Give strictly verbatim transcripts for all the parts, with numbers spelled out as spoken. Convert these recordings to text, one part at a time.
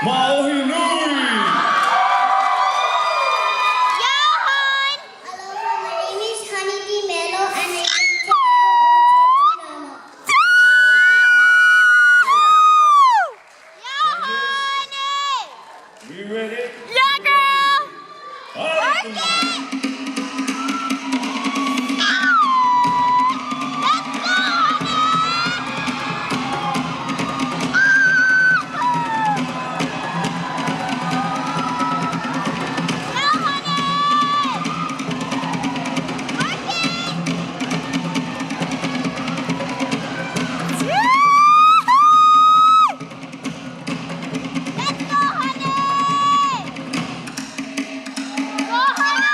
Māʻohi nui! Aloha, my name is Honey D Mello, and I can tell you all things. Yeah, honey! You ready? Yeah, girl! All right, come on. Let's go, honey! Yeah, honey! Work it! Woo! Let's go, honey! Go, honey!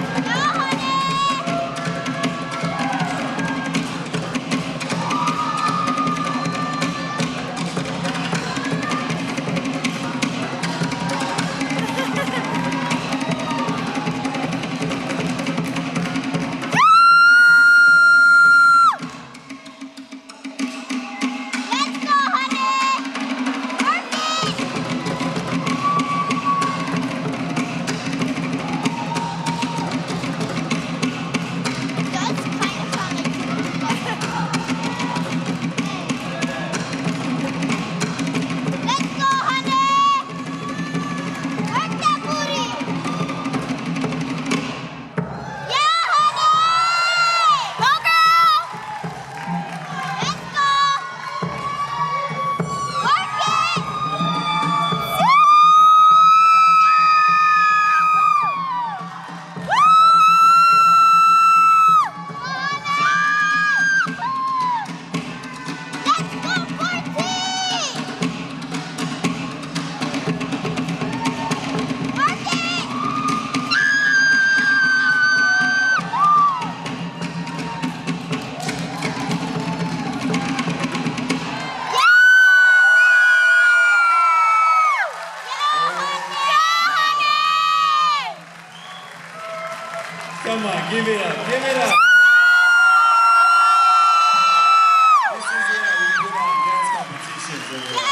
Go, honey! Let's go, honey! Work it! Does kind of sound like Let's go, honey! Work that booty! Yeah, honey! Go, girl! Let's go! Work it! Woo! Woo! Honey! Let's go, fourteen! Work it! Yeah! Yeah, honey! Come on, give it up, give it up.